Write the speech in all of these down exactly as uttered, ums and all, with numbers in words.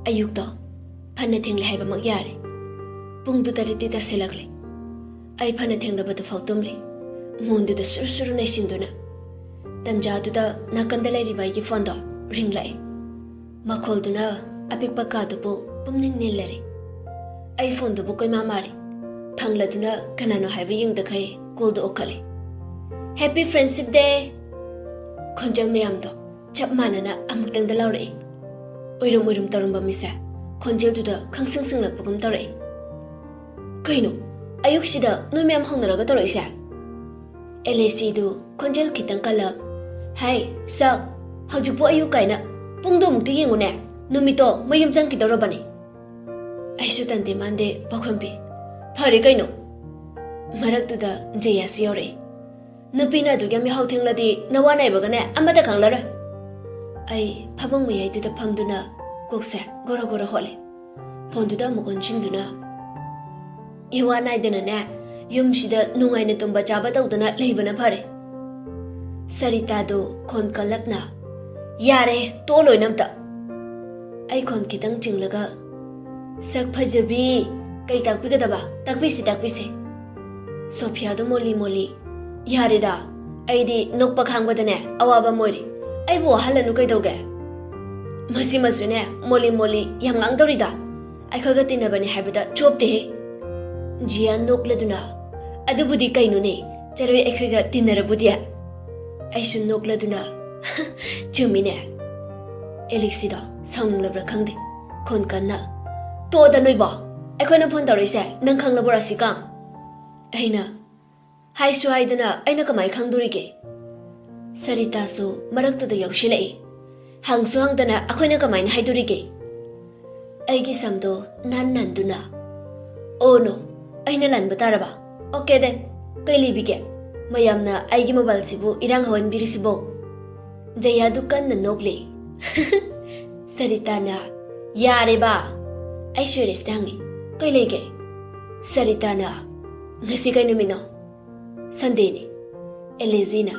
ꯑꯌꯨꯛꯇꯣ ꯐꯅ ꯊꯦꯡꯂꯦ ꯍꯥꯏꯕꯃꯛ ꯌꯥꯔꯦ꯫ ꯄꯨꯡꯗꯨ ꯇꯔꯦꯠꯇꯤ ꯇꯥꯁꯤꯜꯂꯛꯂꯦ꯫ ꯑꯩ ꯐꯅ ꯊꯦꯡꯂꯕꯗꯨ ꯐꯥꯎ ꯇꯨꯝꯂꯤ꯫ ꯃꯣꯟꯗꯨꯗ ꯁꯨꯔꯨ ꯁꯨꯔꯨ ꯅꯩꯁꯤꯟꯗꯨꯅ꯫ ꯇꯟꯖꯥꯗꯨꯗ ꯅꯥꯀꯟꯗ ꯂꯩꯔꯤꯕ ꯑꯩꯒꯤ ꯐꯣꯟꯗꯣ ꯔꯤꯡꯂꯛꯑꯦ꯫ ꯃꯈꯣꯜꯗꯨꯅ ꯑꯄꯤꯛꯄ ꯀꯥꯗꯨꯕꯨ ꯄꯨꯝꯅꯤꯡ ꯅꯤꯜꯂꯔꯦ꯫ ꯑꯩ ꯐꯣꯟꯗꯨꯕꯨ ꯀꯣꯏꯃꯥ ꯃꯥꯔꯤ꯫ ꯐꯪꯂꯗꯨꯅ ꯀꯅꯥꯅꯣ ꯍꯥꯏꯕ ꯌꯦꯡꯗꯈꯩ ꯀꯣꯜꯗꯨ ꯑꯣꯛꯈꯠꯂꯦ꯫ "Happy Friendship Day!" ꯈꯣꯟꯖꯦꯜ ꯃꯌꯥꯝꯗꯣ ꯆꯞ ꯃꯥꯟꯅꯅ ꯑꯃꯨꯛꯇꯪꯗ ꯂꯥꯎꯔꯛꯏ꯫ ꯎꯏꯔꯨꯝ ꯎꯏꯔꯨꯝ ꯇꯧꯔꯝꯕ ꯃꯤꯁꯦ ꯈꯣꯟꯖꯦꯜꯗꯨꯗ ꯈꯪꯁꯤꯡ ꯁꯤꯡꯂꯛꯄꯒꯨꯝ ꯇꯧꯔꯛꯏ꯫ "ꯀꯩꯅꯣ, ꯑꯌꯨꯛꯁꯤꯗ ꯅꯣꯏ ꯃꯌꯥꯝ ꯍꯧꯅꯔꯒ ꯇꯧꯔꯛꯏꯁꯦ?" ꯑꯦꯂꯦꯁꯤꯗꯨ ꯈꯣꯟꯖꯦꯜ ꯈꯤꯇꯪ ꯀꯜꯂꯞ, "ꯍꯥꯏ, ꯁꯛ, ꯍꯧꯖꯤꯛꯄꯨ ꯑꯌꯨꯛ ꯀꯥꯏꯅ? ꯄꯨꯡꯗꯣ ꯑꯃꯨꯛꯇ ꯌꯦꯡꯉꯨꯅꯦ, ꯅꯨꯃꯤꯠꯇꯣ ꯃꯌꯨꯝ ꯆꯪꯈꯤꯗꯧꯔꯕꯅꯤ꯫" ꯑꯩꯁꯨ ꯇꯟꯗꯦ ꯃꯥꯟꯗꯦ ꯄꯥꯎꯈꯨꯝ ꯄꯤ꯫ "ꯐꯔꯦ ꯀꯩꯅꯣ, ꯃꯔꯛꯇꯨꯗ ꯖꯌꯥꯁꯨ ꯌꯥꯎꯔꯛꯏ꯫ ꯅꯨꯄꯤꯅ ꯑꯗꯨꯛ ꯌꯥꯝ ꯌꯥꯍꯧ ꯊꯦꯡꯂꯗꯤ ꯅꯋꯥ ꯅꯥꯏꯕꯒꯅꯦ ꯑꯃꯠꯇ ꯈꯪꯂꯔꯣꯏ꯫" ꯑꯩ ꯐꯃꯨꯡ ꯃꯌꯥꯏꯗꯨꯗ ꯐꯝꯗꯨꯅ ꯀꯣꯛꯁꯦ ꯒꯣꯔꯣ ꯒꯣꯔꯣ ꯍꯣꯠꯂꯦ꯫ ꯐꯣꯟꯗꯨꯗ ꯑꯃꯨꯛ ꯑꯣꯟꯁꯤꯟꯗꯨꯅ, "ꯏꯋꯥ ꯅꯥꯏꯗꯅꯅꯦ, ꯌꯨꯝꯁꯤꯗ ꯅꯨꯡꯉꯥꯏꯅ ꯇꯨꯝꯕ ꯆꯥꯕ ꯇꯧꯗꯅ ꯂꯩꯕꯅ ꯐꯔꯦ꯫" ꯁꯔꯤꯇꯥꯗꯨ ꯈꯣꯟ ꯀꯜꯂꯞꯅ, "ꯌꯥꯔꯦ, ꯇꯣꯛꯑꯣ ꯂꯣꯏꯅ ꯑꯝꯇ꯫" ꯑꯩ ꯈꯣꯟ ꯈꯤꯇꯪ ꯆꯤꯡꯂꯒ, "ꯁꯛ ꯐꯖꯕꯤ, ꯀꯩ ꯇꯥꯛꯄꯤꯒꯗꯕ? ꯇꯥꯛꯄꯤꯁꯤ, ꯇꯥꯛꯄꯤꯁꯤ꯫" ꯁꯣꯐꯤꯌꯥꯗꯣ ꯃꯣꯜꯂꯤ ꯃꯣꯜꯂꯤ, "ꯌꯥꯔꯦꯗ, ꯑꯩꯗꯤ ꯅꯣꯛꯄ ꯈꯥꯡꯕꯗꯅꯦ ꯑꯋꯥꯕ ꯑꯃ ꯑꯣꯏꯔꯦ꯫ ꯑꯩꯕꯨ ꯋꯥꯍꯜꯂꯅꯨ ꯀꯩꯗꯧꯒꯦ? ꯃꯁꯤꯃꯁꯨꯅꯦ ꯃꯣꯜꯂꯤ ꯃꯣꯜꯂꯤ ꯌꯥꯝ ꯉꯥꯡꯗꯧꯔꯤꯗ꯫ ꯑꯩꯈꯣꯏꯒ ꯇꯤꯟꯅꯕꯅꯤ ꯍꯥꯏꯕꯗ ꯆꯣꯞꯇꯦꯍꯦ꯫" ꯖꯤꯌꯥꯟ ꯅꯣꯛꯂꯗꯨꯅ, "ꯑꯗꯨꯕꯨꯗꯤ ꯀꯩꯅꯣꯅꯦ, ꯆꯔꯣꯏ ꯑꯩꯈꯣꯏꯒ ꯇꯤꯟꯅꯔꯕꯨꯗꯤ꯫" ꯑꯩꯁꯨ ꯅꯣꯛꯂꯗꯨꯅ, "ꯆꯨꯝꯃꯤꯅꯦ꯫" ꯑꯦꯂꯤꯛꯁꯤꯗꯣ ꯁꯥꯎꯅꯤꯡꯂꯕ꯭ꯔꯥ ꯈꯪꯗꯦ, ꯈꯣꯟ ꯀꯟꯅ, "ꯇꯣꯛꯑꯣꯗ ꯅꯣꯏꯕꯣ, ꯑꯩꯈꯣꯏꯅ ꯐꯣꯟ ꯇꯧꯔꯛꯏꯁꯦ ꯅꯪ ꯈꯪꯂꯕꯣ ꯔꯥꯁꯤꯀꯥ?" ꯑꯩꯅ, "ꯍꯥꯏꯁꯨ ꯍꯥꯏꯗꯅ ꯑꯩꯅ ꯀꯃꯥꯏ ꯈꯪꯗꯣꯔꯤꯒꯦ?" ꯁꯔꯤꯇꯥꯁꯨ ꯃꯔꯛꯇꯨꯗ ꯌꯥꯎꯁꯤꯜꯂꯛꯏ꯫ "ꯍꯪꯁꯨ ꯍꯪꯗꯅ ꯑꯩꯈꯣꯏꯅ ꯀꯃꯥꯏꯅ ꯍꯥꯏꯗꯣꯔꯤꯒꯦ?" ꯑꯩꯒꯤ ꯁꯝꯗꯣ ꯅꯥꯟ ꯅꯥꯟꯗꯨꯅ, "ꯑꯣ ꯅꯣ, ꯑꯩꯅ ꯂꯥꯟꯕ ꯇꯥꯔꯕ? ꯑꯣꯀꯦ ꯗꯦꯟ, ꯀꯩ ꯂꯩꯕꯤꯒꯦ? ꯃꯌꯥꯝꯅ ꯑꯩꯒꯤ ꯃꯣꯕꯥꯏꯜꯁꯤꯕꯨ ꯏꯔꯥꯡ ꯍꯧꯍꯟꯕꯤꯔꯤꯁꯤꯕꯣ?" ꯖꯌꯥꯗꯨ ꯀꯟꯅ ꯅꯣꯛꯂꯤ꯫ ꯁꯔꯤꯇꯥꯅ, "ꯌꯥꯔꯦꯕ!" ꯑꯩ ꯁꯣꯏꯔꯦꯁꯇ ꯍꯪꯉꯤ, "ꯀꯩ ꯂꯩꯒꯦ?" ꯁꯔꯤꯇꯥꯅ, "ꯉꯁꯤ ꯀꯩ ꯅꯨꯃꯤꯠꯅꯣ?" "ꯁꯟꯗꯦꯅꯤ꯫" ꯑꯦꯂꯦꯖꯤꯅ,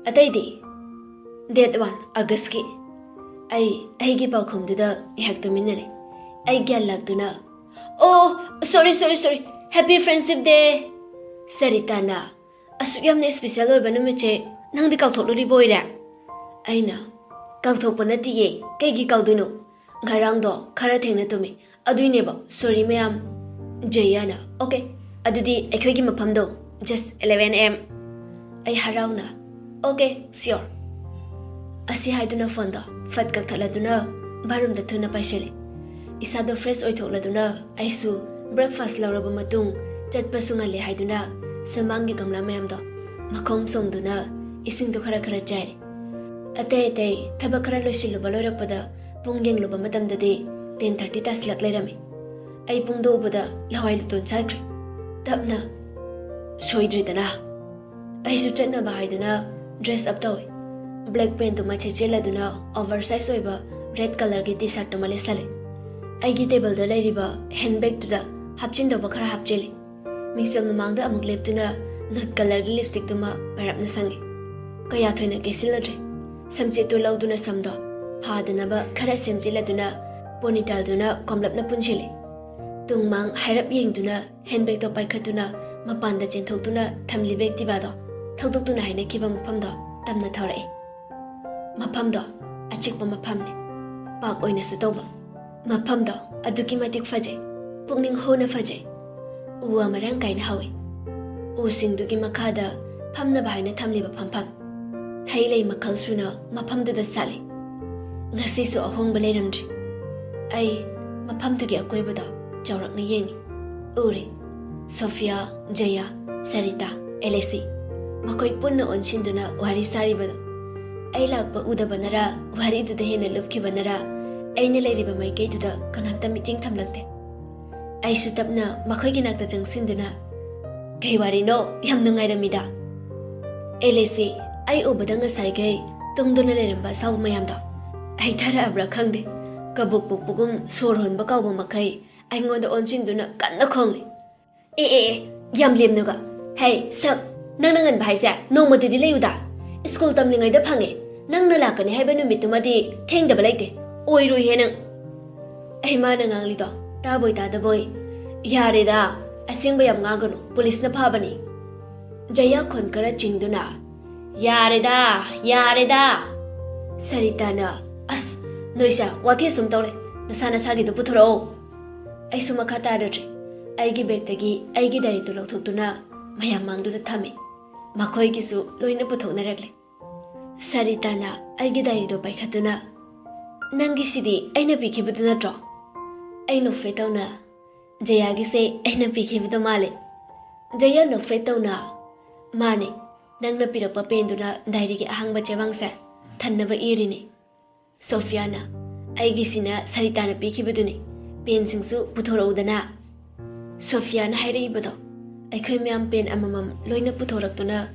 "ꯑꯇꯩꯗꯤ?" "ꯗꯦꯠ ꯋꯥꯟ, ꯑꯥꯒꯁꯀꯤ꯫ ꯑꯩ ꯑꯩꯒꯤ ꯄꯥꯎꯈꯨꯝꯗꯨꯗ ꯉꯥꯏꯍꯥꯛ ꯇꯨꯃꯤꯟꯅ ꯂꯩ꯫ ꯑꯩ ꯒ꯭ꯌꯥꯟ ꯂꯥꯛꯇꯨꯅ, "ꯑꯣ, sorry, sorry, sorry, happy friendship day!" ꯁꯔꯤꯇꯥꯅ, "ꯑꯁꯨꯛ ꯌꯥꯝꯅ special ꯑꯣꯏꯕ ꯅꯨꯃꯤꯠꯁꯦ ꯅꯪꯗꯤ ꯀꯥꯎꯊꯣꯛꯂꯨꯔꯤꯕ ꯑꯣꯏꯔꯦ?" ꯑꯩꯅ, "ꯀꯥꯎꯊꯣꯛꯄ ꯅꯠꯇꯤꯌꯦ, ꯀꯩꯒꯤ ꯀꯥꯎꯗꯣꯏꯅꯣ? ꯉꯔꯥꯡꯗꯣ ꯈꯔ ꯊꯦꯡꯅ ꯇꯨꯝꯃꯤ, ꯑꯗꯨꯏꯅꯦꯕ, sorry ꯃꯌꯥꯝ꯫" ꯖꯌꯥꯅ, "Okay, ꯑꯗꯨꯗꯤ ꯑꯩꯈꯣꯏꯒꯤ ꯃꯐꯝꯗꯣ just eleven A M꯫" ꯑꯩ ꯍꯔꯥꯎꯅ, "Okay, sure꯫" ꯑꯁꯤ ꯍꯥꯏꯗꯨꯅ ꯐꯣꯟꯗꯣ ꯐꯠ ꯀꯛꯊꯠꯂꯗꯨꯅ ꯕꯥꯠꯔꯨꯝꯗ ꯊꯨꯅ ꯄꯥꯏꯁꯤꯜꯂꯤ꯫ ꯏꯁꯥꯗꯣ fresh ꯑꯣꯏꯊꯣꯛꯂꯗꯨꯅ ꯑꯩꯁꯨ breakfast ꯂꯧꯔꯕ ꯃꯇꯨꯡ ꯆꯠꯄꯁꯨ ꯉꯜꯂꯦ ꯍꯥꯏꯗꯨꯅ ꯁꯨꯃꯥꯡꯒꯤ ꯒꯝꯂꯥ ꯃꯌꯥꯝꯗꯣ ꯃꯈꯣꯡ ꯆꯣꯡꯗꯨꯅ ꯏꯁꯤꯡꯗꯣ ꯈꯔ ꯈꯔ ꯆꯥꯏꯔꯦ꯫ ꯑꯇꯩ ꯑꯇꯩ ꯊꯕꯛ ꯈꯔ ꯂꯣꯏꯁꯤꯜꯂꯨꯕ ꯂꯣꯏꯔꯛꯄꯗ ꯄꯨꯡ ꯌꯦꯡꯂꯨꯕ ꯃꯇꯝꯗꯗꯤ ten thirty ꯇꯥꯁꯤꯜꯂꯛ ꯂꯩꯔꯝꯃꯤ꯫ ꯑꯩ ꯄꯨꯡꯗꯣ ꯎꯕꯗ ꯂꯋꯥꯏ ꯂꯨꯇꯣꯟ ꯆꯥꯏꯈ꯭ꯔꯦ꯫ ꯇꯞꯅ, "ꯁꯣꯏꯗ꯭ꯔꯦꯗꯅ꯫" ꯑꯩꯁꯨ ꯆꯠꯅꯕ ꯍꯥꯏꯗꯨꯅ dress up ꯇꯧꯏ꯫ Black pant ꯇꯨꯃ ꯁꯦꯠꯆꯤꯜꯂꯗꯨꯅ oversize ꯑꯣꯏꯕ red colour ꯒꯤ T-shirt ꯇꯨꯃ ꯂꯤꯠꯁꯜꯂꯤ꯫ ꯑꯩꯒꯤ table ꯗ ꯂꯩꯔꯤꯕ handbag ꯇꯨꯗ ꯍꯥꯞꯆꯤꯟꯗꯧꯕ ꯈꯔ ꯍꯥꯞꯆꯤꯜꯂꯤ꯫ ꯃꯤꯡꯁꯦꯜ ꯃꯃꯥꯡꯗ ꯑꯃꯨꯛ ꯂꯦꯞꯇꯨꯅ nude colour ꯒꯤ lipstick ꯇꯨꯃ ꯄꯔꯞꯅ ꯁꯪꯉꯤ꯫ ꯀꯌꯥ ꯊꯣꯏꯅ ꯀꯦꯁꯤꯜꯂꯗ꯭ꯔꯦ꯫ ꯁꯝꯆꯦꯠꯇꯨ ꯂꯧꯗꯨꯅ ꯁꯝꯗꯣ ꯐꯥꯗꯅꯕ ꯈꯔ ꯁꯦꯝꯖꯤꯜꯂꯗꯨꯅ ponytail ꯗꯨꯅ ꯀꯣꯝꯂꯞꯅ ꯄꯨꯟꯁꯤꯜꯂꯤ꯫ ꯇꯨꯡ ꯃꯥꯡ ꯍꯥꯏꯔꯞ ꯌꯦꯡꯗꯨꯅ handbag ꯇꯣ ꯄꯥꯏꯈꯠꯇꯨꯅ ꯃꯄꯥꯟꯗ ꯆꯦꯟꯊꯣꯛꯇꯨꯅ ꯊꯝꯂꯤꯕ Activa ꯗꯣ ꯊꯧꯗꯣꯛꯇꯨꯅ ꯍꯥꯏꯅꯈꯤꯕ ꯃꯐꯝꯗꯣ ꯇꯝꯅ ꯊꯧꯔꯛꯏ꯫ ꯃꯐꯝꯗꯣ ꯑꯆꯤꯛꯄ ꯃꯐꯝꯅꯤ꯫ Park ꯑꯣꯏꯅꯁꯨ ꯇꯧꯕ꯫ ꯃꯐꯝꯗꯣ ꯑꯗꯨꯛꯀꯤ ꯃꯇꯤꯛ ꯐꯖꯩ꯫ ꯄꯨꯛꯅꯤꯡ ꯍꯨꯅ ꯐꯖꯩ꯫ ꯎ ꯋꯥ ꯃꯔꯥꯡ ꯀꯥꯏꯅ ꯍꯧꯏ꯫ ꯎꯁꯤꯡꯗꯨꯒꯤ ꯃꯈꯥꯗ ꯐꯝꯅꯕ ꯍꯥꯏꯅ ꯊꯝꯂꯤꯕ ꯐꯝꯐꯝ꯫ ꯍꯩ ꯂꯩ ꯃꯈꯜ ꯁꯨꯅ ꯃꯐꯝꯗꯨꯗ ꯁꯥꯠꯂꯤ꯫ ꯉꯁꯤꯁꯨ ꯑꯍꯣꯡꯕ ꯂꯩꯔꯝꯗ꯭ꯔꯤ꯫ ꯑꯩ ꯃꯐꯝꯗꯨꯒꯤ ꯑꯀꯣꯏꯕꯗꯣ ꯆꯥꯎꯔꯥꯛꯅ ꯌꯦꯡꯉꯤ꯫ ꯎꯔꯦ꯫ ꯁꯣꯐꯤꯌꯥ, ꯖꯌꯥ, ꯁꯔꯤꯇꯥ, ꯑꯦꯂꯦꯁꯤ꯫ ꯃꯈꯣꯏ ꯄꯨꯟꯅ ꯑꯣꯟꯁꯤꯟꯗꯨꯅ ꯋꯥꯔꯤ ꯁꯥꯔꯤꯕꯗꯣ꯫ ꯑꯩ ꯂꯥꯛꯄ ꯎꯗꯕꯅꯔ ꯋꯥꯔꯤꯗꯨꯗ ꯍꯦꯟꯅ ꯂꯨꯞꯈꯤꯕꯅꯔ ꯑꯩꯅ ꯂꯩꯔꯤꯕ ꯃꯥꯏꯀꯩꯗꯨꯗ ꯀꯅꯥꯝꯇ ꯃꯤꯠꯌꯦꯡ ꯊꯝꯂꯛꯇꯦ꯫ ꯑꯩꯁꯨ ꯇꯞꯅ ꯃꯈꯣꯏꯒꯤ ꯅꯥꯛꯇ ꯆꯪꯁꯤꯟꯗꯨꯅ, "ꯀꯩ ꯋꯥꯔꯤꯅꯣ? ꯌꯥꯝ ꯅꯨꯡꯉꯥꯏꯔꯝꯃꯤꯗ꯫" ꯑꯦꯂꯦꯁꯤ, ꯑꯩ ꯎꯕꯗ ꯉꯁꯥꯏꯈꯩ ꯇꯨꯡꯗꯨꯅ ꯂꯩꯔꯝꯕ ꯑꯁꯥꯎꯕ ꯃꯌꯥꯝꯗꯣ ꯑꯩ ꯊꯥꯔꯛꯑꯕ꯭ꯔꯥ ꯈꯪꯗꯦ꯫ ꯀꯕꯣꯛ ꯄꯣꯛꯄꯒꯨꯝ ꯁꯣꯔ ꯍꯣꯟꯕ ꯀꯥꯎꯕ ꯃꯈꯩ ꯑꯩꯉꯣꯟꯗ ꯑꯣꯟꯁꯤꯟꯗꯨꯅ ꯀꯟꯅ ꯈꯣꯡꯂꯤ꯫ "ꯑꯦ, ꯑꯦ, ꯑꯦ, ꯌꯥꯝ ꯂꯦꯝꯅꯒ꯫ ꯍꯦ, ꯁꯛ, ꯅꯪꯅ ꯉꯟꯕ ꯍꯥꯏꯁꯦ ꯅꯣꯡꯃꯗꯨꯗꯤ ꯂꯩꯌꯨꯗ꯫ ꯁ꯭ꯀꯨꯜ ꯇꯝꯂꯤꯉꯩꯗ ꯐꯪꯉꯦ꯫ ꯅꯪꯅ ꯂꯥꯛꯀꯅꯤ ꯍꯥꯏꯕ ꯅꯨꯃꯤꯠꯇꯨꯃꯗꯤ ꯊꯦꯡꯗꯕ ꯂꯩꯇꯦ꯫ ꯑꯣꯏꯔꯣꯏꯍꯦ ꯅꯪ꯫ ꯑꯩ ꯃꯥꯅ ꯉꯥꯡꯂꯤꯗꯣ ꯇꯥꯕꯣꯏ ꯇꯥꯗꯕꯣꯏ꯫ ꯌꯥꯔꯦꯗ, ꯑꯁꯦꯡꯕ ꯌꯥꯝ ꯉꯥꯡꯒꯅꯨ, ꯄꯨꯂꯤꯁꯅ ꯐꯥꯕꯅꯤ꯫ ꯖꯌꯥ ꯈꯣꯟ ꯈꯔ ꯆꯤꯡꯗꯨꯅ, "ꯌꯥꯔꯦꯗ, ꯌꯥꯔꯦꯗ!" ꯁꯔꯤꯇꯥꯅ, "ꯑꯁ, ꯅꯣꯏꯁꯦ ꯋꯥꯊꯤ ꯁꯨꯝ ꯇꯧꯔꯦ, ꯅꯁꯥ ꯅꯁꯥꯒꯤꯗꯨ ꯄꯨꯊꯣꯔꯛꯑꯣ!" ꯑꯩꯁꯨ ꯃꯈꯥ ꯇꯥꯔꯗ꯭ꯔꯦ꯫ ꯑꯩꯒꯤ ꯕꯦꯒꯇꯒꯤ ꯑꯩꯒꯤ ꯗꯥꯏꯔꯤꯗꯨ ꯂꯧꯊꯣꯛꯇꯨꯅ ꯃꯌꯥꯝ ꯃꯥꯡꯗꯨꯗ ꯊꯝꯃꯤ꯫ ꯃꯈꯣꯏꯒꯤꯁꯨ ꯂꯣꯏꯅ ꯄꯨꯊꯣꯛꯅꯔꯛꯂꯦ꯫ ꯁꯔꯤꯇꯥꯅ ꯑꯩꯒꯤ ꯗꯥꯏꯔꯤꯗꯣ ꯄꯥꯏꯈꯠꯇꯨꯅ, "ꯅꯪꯒꯤꯁꯤꯗꯤ ꯑꯩꯅ ꯄꯤꯈꯤꯕꯗꯨ ꯅꯠꯇ꯭ꯔꯣ?" ꯑꯩ ꯅꯣꯛꯐꯦꯠ ꯇꯧꯅ, "ꯖꯌꯥꯒꯤꯁꯦ ꯑꯩꯅ ꯄꯤꯈꯤꯕꯗꯣ ꯃꯥꯜꯂꯦ꯫" ꯖꯌꯥ ꯅꯣꯛꯐꯦꯠ ꯇꯧꯅ, "ꯃꯥꯅꯦ, ꯅꯪꯅ ꯄꯤꯔꯛꯄ ꯄꯦꯟꯗꯨꯅ ꯗꯥꯏꯔꯤꯒꯤ ꯑꯍꯥꯡꯕ ꯆꯦꯕꯥꯡꯁꯦ ꯊꯟꯅꯕ ꯏꯔꯤꯅꯦ꯫" ꯁꯣꯐꯤꯌꯥꯅ, "ꯑꯩꯒꯤꯁꯤꯅ ꯁꯔꯤꯇꯥꯅ ꯄꯤꯈꯤꯕꯗꯨꯅꯤ, ꯄꯦꯟꯁꯤꯡꯁꯨ ꯄꯨꯊꯣꯔꯛꯎꯗꯅ꯫" ꯁꯣꯐꯤꯌꯥꯅ ꯍꯥꯏꯔꯛꯏꯕꯗꯣ ꯑꯩꯈꯣꯏ ꯃꯌꯥꯝ ꯄꯦꯟ ꯑꯃꯃꯝ ꯂꯣꯏꯅ ꯄꯨꯊꯣꯔꯛꯇꯨꯅ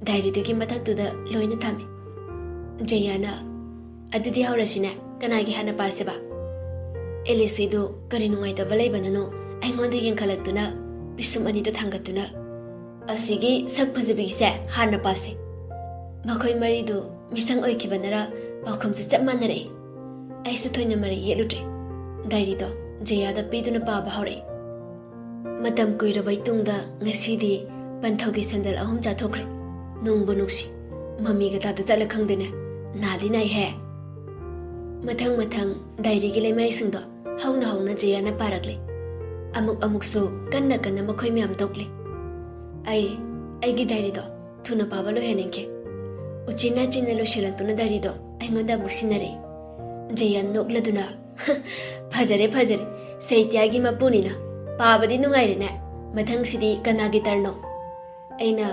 ꯗꯥꯏꯔꯤꯗꯨꯒꯤ ꯃꯊꯛꯇꯨꯗ ꯂꯣꯏꯅ ꯊꯝꯃꯤ꯫ ꯖꯌꯥꯅ, "ꯑꯗꯨꯗꯤ ꯍꯧꯔꯁꯤꯅꯦ, ꯀꯅꯥꯒꯤ ꯍꯥꯟꯅ ꯄꯥꯁꯦꯕ?" ꯑꯦꯂꯤꯁꯤꯗꯨ ꯀꯔꯤ ꯅꯨꯡꯉꯥꯏꯇꯕ ꯂꯩꯕꯅꯅꯣ ꯑꯩꯉꯣꯟꯗ ꯌꯦꯡꯈꯠꯂꯛꯇꯨꯅ ꯄꯤꯁꯨꯝ ꯑꯅꯤꯗꯨ ꯊꯥꯡꯒꯠꯇꯨꯅ, "ꯑꯁꯤꯒꯤ ꯁꯛ ꯐꯖꯕꯤꯁꯦ ꯍꯥꯟꯅ ꯄꯥꯁꯦ꯫" ꯃꯈꯣꯏ ꯃꯔꯤꯗꯨ ꯃꯤꯁꯪ ꯑꯣꯏꯈꯤꯕꯅꯔ ꯄꯥꯎꯈꯨꯝꯁꯨ ꯆꯞ ꯃꯥꯟꯅꯔꯛꯏ꯫ ꯑꯩꯁꯨ ꯊꯣꯏꯅ ꯃꯔꯩ ꯌꯦꯠꯂꯨꯗ꯭ꯔꯦ꯫ ꯗꯥꯏꯔꯤꯗꯣ ꯖꯌꯥꯗ ꯄꯤꯗꯨꯅ ꯄꯥꯕ ꯍꯧꯔꯛꯏ꯫ ꯃꯇꯝ ꯀꯨꯏꯔꯕꯩ ꯇꯨꯡꯗ ꯉꯁꯤꯗꯤ ꯄꯟꯊꯧꯒꯤ ꯁꯦꯟꯗꯜ ꯑꯍꯨꯝ ꯆꯥꯊꯣꯛꯈ꯭ꯔꯦ꯫ ꯅꯨꯡꯕꯨ ꯅꯨꯡꯁꯤ, ꯃꯃꯤꯒ ꯇꯥꯗ ꯆꯠꯂ ꯈꯪꯗꯦꯅꯦ꯫ ꯅꯥꯗꯤ ꯅꯥꯏꯍꯦ꯫ ꯃꯊꯪ ꯃꯊꯪ ꯗꯥꯏꯔꯤꯒꯤ ꯂꯩꯃꯥꯏꯁꯤꯡꯗꯣ ꯍꯧꯅ ꯍꯧꯅ ꯖꯌꯥꯅ ꯄꯥꯔꯛꯂꯦ꯫ ꯑꯃꯨꯛ ꯑꯃꯨꯛꯁꯨ ꯀꯟꯅ ꯀꯟꯅ ꯃꯈꯣꯏ ꯃꯌꯥꯝ ꯇꯣꯛꯂꯦ꯫ ꯑꯩ ꯑꯩꯒꯤ ꯗꯥꯏꯔꯤꯗꯣ ꯊꯨꯅ ꯄꯥꯕ ꯂꯣꯏꯍꯟꯅꯤꯡꯈꯤ꯫ ꯎꯆꯤꯟ ꯅꯥꯆꯤꯟꯅ ꯂꯣꯏꯁꯤꯜꯂꯛꯇꯨꯅ ꯗꯥꯏꯔꯤꯗꯣ ꯑꯩꯉꯣꯟꯗ ꯑꯃꯨꯛ ꯁꯤꯟꯅꯔꯦ꯫ ꯖꯌꯥꯟ ꯅꯣꯛꯂꯗꯨꯅ, "ꯐꯖꯔꯦ, ꯐꯖꯔꯦ, ꯁꯥꯍꯤꯇ꯭ꯌꯥꯒꯤ ꯃꯄꯨꯅꯤꯅ꯫ ꯄꯥꯕꯗꯤ ꯅꯨꯡꯉꯥꯏꯔꯦꯅꯦ꯫ ꯃꯊꯪꯁꯤꯗꯤ ꯀꯅꯥꯒꯤ ꯇꯔꯅꯣ?" ꯑꯩꯅ,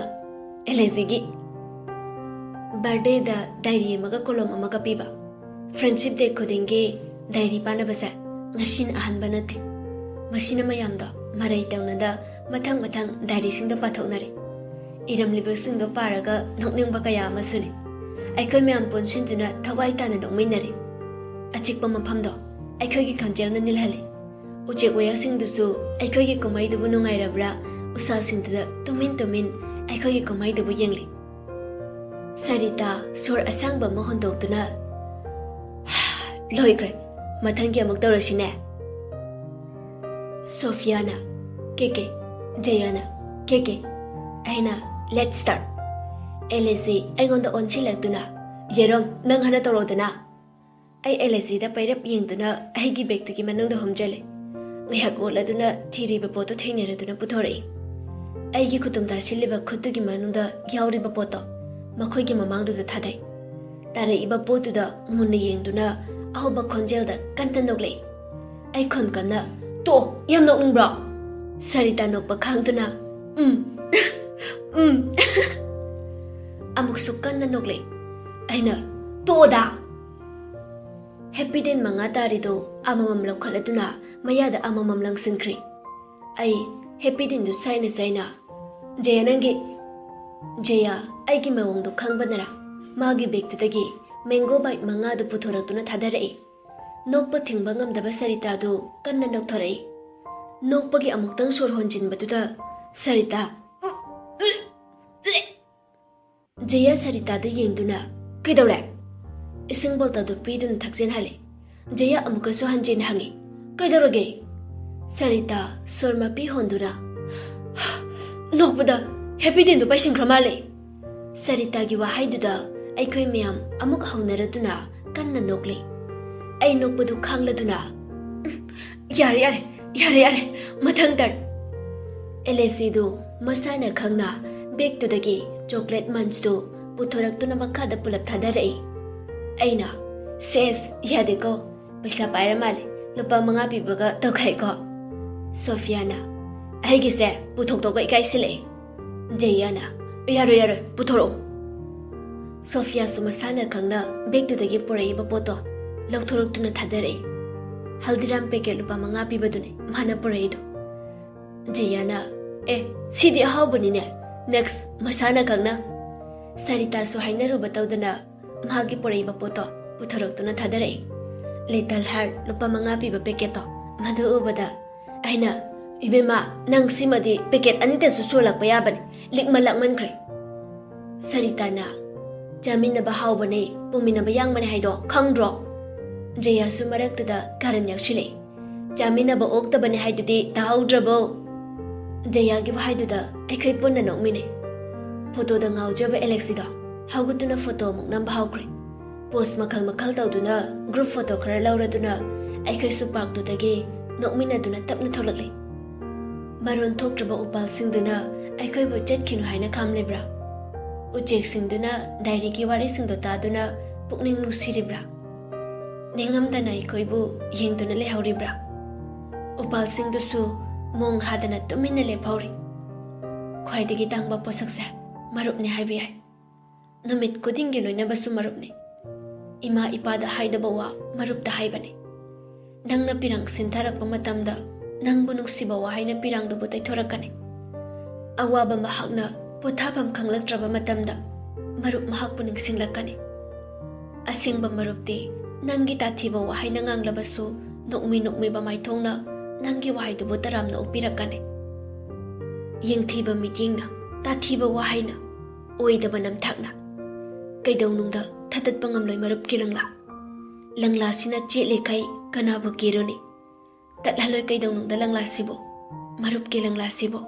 "ꯑꯦꯂꯦꯖꯤꯒꯤ꯫" ꯕꯥꯔꯗꯦꯗ ꯗꯥꯏꯔꯤ ꯑꯃꯒ ꯀꯣꯂꯣꯝ ꯑꯃꯒ ꯄꯤꯕ꯫ ꯐ꯭ꯔꯦꯟꯁꯤꯞ ꯗꯦ ꯈꯨꯗꯤꯡꯒꯤ ꯗꯥꯏꯔꯤ ꯄꯥꯅꯕꯁꯦ ꯉꯁꯤꯅ ꯑꯍꯥꯟꯕ ꯅꯠꯇꯦ꯫ ꯃꯁꯤꯅ ꯃꯌꯥꯝꯗꯣ ꯃꯔꯩ ꯇꯧꯅꯗ ꯃꯊꯪ ꯃꯊꯪ ꯗꯥꯏꯔꯤꯁꯤꯡꯗꯣ ꯄꯥꯊꯣꯛꯅꯔꯦ꯫ ꯏꯔꯝꯂꯤꯕꯁꯤꯡꯗꯣ ꯄꯥꯔꯒ ꯅꯣꯛꯅꯤꯡꯕ ꯀꯌꯥ ꯑꯃꯁꯨ ꯂꯩ꯫ ꯑꯩꯈꯣꯏ ꯃꯌꯥꯝ ꯄꯨꯟꯁꯤꯟꯗꯨꯅ ꯊꯋꯥꯏ ꯇꯥꯅ ꯅꯣꯛꯃꯤꯟꯅꯔꯦ꯫ ꯑꯆꯤꯛꯄ ꯃꯐꯝꯗꯣ ꯑꯩꯈꯣꯏꯒꯤ ꯈꯣꯟꯖꯦꯜꯅ ꯅꯤꯜꯍꯜꯂꯤ꯫ ꯎꯆꯦꯛ ꯋꯥꯌꯥꯁꯤꯡꯗꯨꯁꯨ ꯑꯩꯈꯣꯏꯒꯤ ꯀꯨꯝꯍꯩꯗꯨꯕꯨ ꯅꯨꯡꯉꯥꯏꯔꯕ꯭ꯔꯥ ꯎꯁꯥꯁꯤꯡꯗꯨꯗ ꯇꯨꯃꯤꯟ ꯇꯨꯃꯤꯟ ꯑꯩꯈꯣꯏꯒꯤ ꯀꯨꯝꯍꯩꯗꯨꯕꯨ ꯌꯦꯡꯂꯤ꯫ ꯁꯔꯤꯇꯥ ꯁꯣꯔ ꯑꯁꯥꯡꯕ ꯑꯃ ꯍꯣꯟꯗꯣꯛꯇꯨꯅ, "ꯂꯣꯏꯈ꯭ꯔꯦ, ꯃꯊꯪꯒꯤ ꯑꯃꯨꯛ ꯇꯧꯔꯁꯤꯅꯦ"꯫ ꯁꯣꯐꯤꯌꯥꯅ, "ꯀꯦ ꯀꯦ"꯫ ꯖꯌꯥꯅ, "ꯀꯦ ꯀꯦ"꯫ ꯑꯩꯅ, "Let's start"꯫ ꯑꯦꯂꯦꯁꯤ ꯑꯩꯉꯣꯟꯗ ꯑꯣꯟꯁꯤꯜꯂꯛꯇꯨꯅ, "ꯌꯦꯔꯨꯝ, ꯅꯪ ꯍꯥꯟꯅ ꯇꯧꯔꯣꯗꯅ"꯫ ꯑꯩ ꯑꯦꯂꯦꯁꯤꯗ ꯄꯩꯔꯞ ꯌꯦꯡꯗꯨꯅ ꯑꯩꯒꯤ ꯕꯦꯒꯇꯨꯒꯤ ꯃꯅꯨꯡꯗ ꯍꯨꯝꯖꯜꯂꯦ꯫ ꯉꯥꯏꯍꯥꯛ ꯑꯣꯠꯂꯗꯨꯅ ꯊꯤꯔꯤꯕ ꯄꯣꯠꯇꯨ ꯊꯦꯡꯅꯔꯗꯨꯅ ꯄꯨꯊꯣꯔꯛꯏ꯫ ꯑꯩꯒꯤ ꯈꯨꯇꯨꯝ ꯇꯥꯁꯤꯜꯂꯤꯕ ꯈꯨꯠꯇꯨꯒꯤ ꯃꯅꯨꯡꯗ ꯌꯥꯎꯔꯤꯕ ꯄꯣꯠꯇꯣ ꯃꯈꯣꯏꯒꯤ ꯃꯃꯥꯡꯗꯨꯗ ꯊꯥꯗꯩ꯫ ꯇꯥꯔꯛꯏꯕ ꯄꯣꯠꯇꯨꯗ ꯃꯨꯟꯅ ꯌꯦꯡꯗꯨꯅ ꯑꯍꯧꯕ ꯈꯣꯟꯖꯦꯜꯗ ꯀꯟꯅ ꯅꯣꯛꯂꯛꯏ꯫ ꯑꯩ ꯈꯣꯟ ꯀꯟꯅ, "ꯇꯣꯛꯑꯣ, ꯌꯥꯝ ꯅꯣꯛꯅꯤꯡꯕ꯭ꯔꯣ?" ꯁꯔꯤꯇꯥ ꯅꯣꯛꯄ ꯈꯥꯡꯗꯨꯅ, "ꯎꯝ, ꯎꯝ"꯫ ꯑꯃꯨꯛꯁꯨ ꯀꯟꯅ ꯅꯣꯛꯂꯛꯏ꯫ ꯑꯩꯅ, "ꯇꯣꯛꯑꯣꯗ!" ꯍꯦꯄꯤꯗꯦꯟ ꯃꯉꯥ ꯇꯥꯔꯤꯗꯨ ꯑꯃꯃꯝ ꯂꯧꯈꯠꯂꯗꯨꯅ ꯃꯌꯥꯗ ꯑꯃꯃꯝ ꯂꯪꯁꯤꯟꯈ꯭ꯔꯦ꯫ ꯑꯩ ꯍꯦꯄꯤꯗꯦꯟꯗꯨ ꯁꯥꯏꯅ ꯁꯥꯏꯅ, "ꯖꯌꯥ, ꯅꯪꯒꯤ"꯫ ꯖꯌꯥ ꯑꯩꯒꯤ ꯃꯑꯣꯡꯗꯨ ꯈꯪꯕꯅꯔꯥ, ꯃꯥꯒꯤ ꯕꯦꯒꯇꯨꯗꯒꯤ ꯃꯦꯡꯒꯣ ꯕꯥꯏꯠ ꯃꯉꯥꯗꯨ ꯄꯨꯊꯣꯔꯛꯇꯨꯅ ꯊꯥꯗꯔꯛꯏ꯫ ꯅꯣꯛꯄ ꯊꯤꯡꯕ ꯉꯝꯗꯕ ꯁꯔꯤꯇꯥꯗꯨ ꯀꯟꯅ ꯅꯣꯛꯊꯣꯔꯛꯏ꯫ ꯅꯣꯛꯄꯒꯤ ꯑꯃꯨꯛꯇꯪ ꯁꯣꯔ ꯍꯣꯟꯖꯤꯟꯕꯗꯨꯗ ꯁꯔꯤꯇꯥ ꯖꯌꯥ ꯁꯔꯤꯇꯥꯗ ꯌꯦꯡꯗꯨꯅ, "ꯀꯩꯗꯧꯔꯦ?" ꯏꯁꯤꯡ ꯕꯣꯇꯜꯗꯨ ꯄꯤꯗꯨꯅ ꯊꯛꯆꯤꯟꯍꯜꯂꯦ꯫ ꯖꯌꯥ ꯑꯃꯨꯛꯀꯁꯨ ꯍꯟꯖꯤꯟ ꯍꯪꯉꯤ, "ꯀꯩꯗꯧꯔꯒꯦ?" ꯁꯔꯤꯇꯥ ꯁꯣꯔ ꯃꯄꯤ ꯍꯣꯟꯗꯨꯅ, "ꯅꯣꯛꯄꯗ ꯍꯦꯄꯤꯗꯦꯟꯗꯨ ꯄꯥꯏꯁꯤꯟꯈ꯭ꯔ ꯃꯥꯜꯂꯦ"꯫ ꯁꯔꯤꯇꯥꯒꯤ ꯋꯥꯍꯩꯗꯨꯗ ꯑꯩꯈꯣꯏ ꯃꯌꯥꯝ ꯑꯃꯨꯛ ꯍꯧꯅꯔꯗꯨꯅ ꯀꯟꯅ ꯅꯣꯛꯂꯦ꯫ ꯑꯩ ꯅꯣꯛꯄꯗꯨ ꯈꯥꯡꯂꯗꯨꯅ, "ꯌꯥꯔꯦ, ꯌꯥꯔꯦ, ꯌꯥꯔꯦ, ꯌꯥꯔꯦ, ꯃꯊꯪ ꯇꯔꯟ"꯫ ꯑꯦꯂꯦꯁꯤꯗꯨ ꯃꯁꯥꯅ ꯈꯪꯅ ꯕꯦꯒꯇꯨꯗꯒꯤ ꯆꯣꯀ꯭ꯂꯦꯠ ꯃꯟꯁꯇꯨ ꯄꯨꯊꯣꯔꯛꯇꯨꯅ ꯃꯈꯥꯗ ꯄꯨꯂꯞ ꯊꯥꯗꯔꯛꯏ꯫ ꯑꯩꯅ, "ꯁꯦꯁ, ꯌꯥꯗꯦꯀꯣ, ꯄꯩꯁꯥ ꯄꯥꯏꯔ ꯃꯥꯜꯂꯦ, ꯂꯨꯄꯥ ꯃꯉꯥ ꯄꯤꯕꯒ ꯇꯧꯈꯥꯏꯀꯣ"꯫ ꯁꯣꯐꯤꯌꯥꯅ, "ꯑꯩꯒꯤꯁꯦ ꯄꯨꯊꯣꯛꯇꯧꯕ ꯏꯀꯥꯏꯁꯤꯜꯂꯛꯑꯦ"꯫ ꯖꯌꯥꯅ, "ꯌꯥꯔꯣꯏ, ꯌꯥꯔꯣꯏ, ꯄꯨꯊꯣꯔꯛꯑꯣ"꯫ ꯁꯣꯐꯤꯌꯥꯁꯨ ꯃꯁꯥꯅ ꯈꯪꯅ ꯕꯦꯒꯇꯨꯗꯒꯤ ꯄꯨꯔꯛꯏꯕ ꯄꯣꯠꯇꯣ ꯂꯧꯊꯣꯔꯛꯇꯨꯅ ꯊꯥꯗꯔꯛꯏ꯫ ꯍꯜꯗꯤꯔꯥꯝ ꯄꯦꯀꯦꯠ ꯂꯨꯄꯥ ꯃꯉꯥ ꯄꯤꯕꯗꯨꯅꯤ ꯃꯥꯅ ꯄꯨꯔꯛꯏꯗꯣ꯫ ꯖꯌꯥꯅ, "ꯑꯦ, ꯁꯤꯗꯤ ꯑꯍꯥꯎꯕꯅꯤꯅꯦ, ꯅꯦꯛꯁ ꯃꯁꯥꯅ ꯈꯪꯅ"꯫ ꯁꯔꯤꯇꯥꯁꯨ ꯍꯥꯏꯅꯔꯨꯕ ꯇꯧꯗꯅ ꯃꯥꯒꯤ ꯄꯨꯔꯛꯏꯕ ꯄꯣꯠꯇꯣ ꯄꯨꯊꯣꯔꯛꯇꯨꯅ ꯊꯥꯗꯔꯛꯏ꯫ ꯂꯤꯇꯜ ꯍꯥꯔꯠ ꯂꯨꯄꯥ ꯃꯉꯥ ꯄꯤꯕ ꯄꯦꯀꯦꯠꯇꯣ ꯃꯗꯨ ꯎꯕꯗ ꯑꯩꯅ, "ꯏꯕꯦꯝꯃ, ꯅꯪ ꯁꯤꯃꯗꯤ ꯄꯦꯀꯦꯠ ꯑꯅꯤꯗꯁꯨ ꯁꯣꯜꯂꯛꯄ ꯌꯥꯕꯅꯤ, ꯂꯤꯛꯃꯟ ꯂꯥꯛꯃꯟꯈ꯭ꯔꯦ"꯫ ꯁꯔꯤꯇꯥꯅ, ꯆꯥꯃꯤꯟꯅꯕ ꯍꯥꯎꯕꯅꯦ, ꯄꯨꯃꯤꯟꯅꯕ ꯌꯥꯡꯕꯅꯦ ꯍꯥꯏꯗꯣ ꯈꯪꯗ꯭ꯔꯣ? ꯖꯌꯥꯁꯨ ꯃꯔꯛꯇꯨꯗ ꯀꯥꯔꯟ ꯌꯥꯎꯁꯤꯜꯂꯛꯏ꯫ ꯆꯥꯃꯤꯟꯅꯕ ꯑꯣꯛꯇꯕꯅꯦ ꯍꯥꯏꯗꯨꯗꯤ ꯇꯥꯍꯧꯗ꯭ꯔꯕꯣ? ꯖꯌꯥꯒꯤ ꯋꯥꯍꯩꯗꯨꯗ ꯑꯩꯈꯣꯏ ꯄꯨꯟꯅ ꯅꯣꯛꯃꯤꯟꯅꯩ꯫ ꯐꯣꯇꯣꯗ ꯉꯥꯎꯖꯕ ꯑꯦꯂꯦꯛꯁꯤꯗꯣ ꯍꯧꯒꯠꯇꯨꯅ ꯐꯣꯇꯣ ꯑꯃꯨꯛ ꯅꯝꯕ ꯍꯧꯈ꯭ꯔꯦ꯫ ꯄꯣꯁ ꯃꯈꯜ ꯃꯈꯜ ꯇꯧꯗꯨꯅ ꯒ꯭ꯔꯨꯞ ꯐꯣꯇꯣ ꯈꯔ ꯂꯧꯔꯗꯨꯅ ꯑꯩꯈꯣꯏꯁꯨ ꯄꯥꯔꯛꯇꯨꯗꯒꯤ ꯅꯣꯛꯃꯤꯟꯅꯗꯨꯅ ꯇꯞꯅ ꯊꯣꯛꯂꯛꯂꯤ꯫ ꯃꯔꯣꯟ ꯊꯣꯛꯇ꯭ꯔꯕ ꯎꯄꯥꯜꯁꯤꯡꯗꯨꯅ ꯑꯩꯈꯣꯏꯕꯨ ꯆꯠꯈꯤꯅꯨ ꯍꯥꯏꯅ ꯈꯥꯝꯂꯤꯕ꯭ꯔꯥ? ꯎꯆꯦꯛꯁꯤꯡꯗꯨꯅ ꯗꯥꯏꯔꯤꯒꯤ ꯋꯥꯔꯤꯁꯤꯡꯗꯣ ꯇꯥꯗꯨꯅ ꯄꯨꯛꯅꯤꯡ ꯅꯨꯡꯁꯤꯔꯤꯕ꯭ꯔꯥ? ꯅꯤꯡꯉꯝꯗꯅ ꯑꯩꯈꯣꯏꯕꯨ ꯌꯦꯡꯗꯨꯅ ꯂꯩꯍꯧꯔꯤꯕ꯭ꯔꯥ? ꯎꯄꯥꯜꯁꯤꯡꯗꯨꯁꯨ ꯃꯣꯡ ꯍꯥꯗꯅ ꯇꯨꯃꯤꯟꯅ ꯂꯦꯞꯍꯧꯔꯤ꯫ ꯈ꯭ꯋꯥꯏꯗꯒꯤ ꯇꯥꯡꯕ ꯄꯣꯠꯁꯛꯁꯦ ꯃꯔꯨꯞꯅꯤ ꯍꯥꯏꯕ ꯌꯥꯏ꯫ ꯅꯨꯃꯤꯠ ꯈꯨꯗꯤꯡꯒꯤ ꯂꯣꯏꯅꯕꯁꯨ ꯃꯔꯨꯞꯅꯤ꯫ ꯏꯃꯥ ꯏꯄꯥꯗ ꯍꯥꯏꯗꯕ ꯋꯥ ꯃꯔꯨꯞꯇ ꯍꯥꯏꯕꯅꯤ꯫ ꯅꯪꯅ ꯄꯤꯔꯥꯡ ꯁꯤꯟꯊꯔꯛꯄ ꯃꯇꯝꯗ ꯅꯪꯕꯨ ꯅꯨꯡꯁꯤꯕ ꯋꯥꯍꯩꯅ ꯄꯤꯔꯥꯡꯗꯨꯕꯨ ꯇꯩꯊꯣꯔꯛꯀꯅꯤ꯫ ꯑꯋꯥꯕ ꯃꯍꯥꯛꯅ ꯄꯣꯊꯥꯐꯝ ꯈꯪꯂꯛꯇ꯭ꯔꯕ ꯃꯇꯝꯗ ꯃꯔꯨꯞ ꯃꯍꯥꯛꯄꯨ ꯅꯤꯡꯁꯤꯡꯂꯛꯀꯅꯤ꯫ ꯑꯁꯦꯡꯕ ꯃꯔꯨꯞꯇꯤ ꯅꯪꯒꯤ ꯇꯥꯊꯤꯕ ꯋꯥꯍꯩꯅ ꯉꯥꯡꯂꯕꯁꯨ ꯅꯣꯛꯃꯤ ꯅꯣꯛꯃꯤꯕ ꯃꯥꯏꯊꯣꯡꯅ ꯅꯪꯒꯤ ꯋꯥꯍꯩꯗꯨꯕꯨ ꯇꯔꯥꯝꯅ ꯑꯣꯛꯄꯤꯔꯛꯀꯅꯤ꯫ ꯌꯦꯡꯊꯤꯕ ꯃꯤꯠꯌꯦꯡꯅ, ꯇꯥꯊꯤꯕ ꯋꯥꯍꯩꯅ, ꯑꯣꯏꯗꯕ ꯅꯝꯊꯥꯛꯅ ꯀꯩꯗꯧꯅꯨꯡꯗ ꯊꯥꯗꯠꯄ ꯉꯝꯂꯣꯏ ꯃꯔꯨꯞꯀꯤ ꯂꯪꯂꯥ꯫ ꯂꯪꯂꯥꯁꯤꯅ ꯆꯦꯠꯂꯤꯈꯩ ꯀꯅꯥꯕꯨ ꯀꯤꯔꯨꯅꯤ? ꯇꯠꯍꯜꯂꯣꯏ ꯀꯩꯗꯧꯅꯨꯡꯗ ꯂꯪꯂꯥꯁꯤꯕꯨ, ꯃꯔꯨꯞꯀꯤ ꯂꯪꯂꯥꯁꯤꯕꯨ꯫